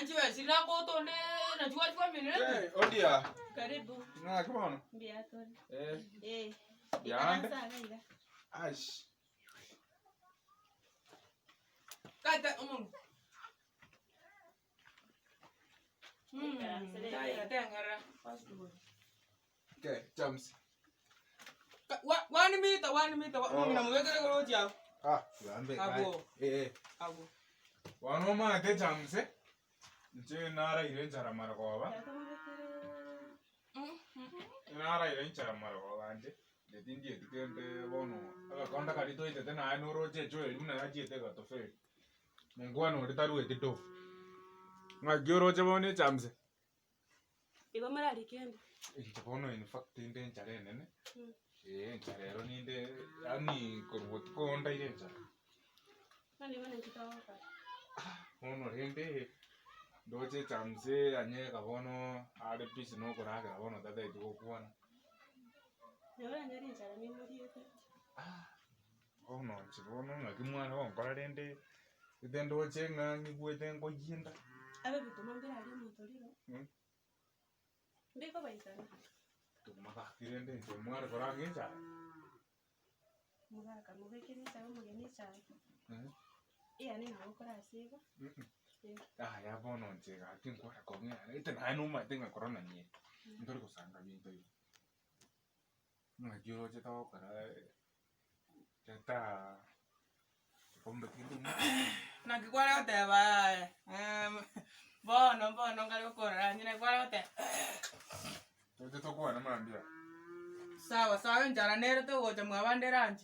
Naye chibesa chiria nakotonde nachio gwachikominerete. Eh, odia. Karibu. Ng'aki bono? Mbuya tore. Eh, Eh. Yande. Ikaransa iga iga. aish. Tata omonto. Mm, taiga teng'erera. Okay, chams. Ka- wa- One meter, one meter, wa- Oh. omong'ina mobekere igoro gochia abwo. Ah, gambe. Abwo. Eh, eh. Abwo. Bono omanyete chams. Inche naraire enchara marogoba. Tata mobekere. Mm, mm. Naraire enchara marogoba inche. Inche tindieti kende bono agakonda karia twaitete naye noroche echo eria buna yachiete egatoferi. Mongwana oria tarueti do. Ng'aki oroche bono echamse? Igo morari kende. Inche bono in fact inde enchara enene, Mm. eh enchara ero ninde yaani korwa botuko ndaire enchara. Nonye bono inki togokora? Bono rende, ndoche echamse anyeka bono are busy na okoragera bono tatageti gokwana. Nabo oranyore enchara nimoriete. Bono inche bono ng'aki mwana gonkora rende, gete ndoche ng'a ng'igwete nkoyia enda. Abe bituma mbire aria omotoriro, Mm. mbikobaisana. Bituma gaki rende inche mware koranga echae. Mogaka mobekere echae omogeni echae, Eh, eyane nabo okora ase igo, mm. eh. Yaya bono inche gaki nkware kong'ea, gete naye nomanyete ng'a korona niye, ntori gosanga binto igo. Ng'aki oroche togokora reta egekombe kende ime. Naki kware goteba yaya bono bono nkare gokorora onye naki kware goteba. Toche tokwane mambia. Sawa sawa enchara nere togocha mwabande lunch.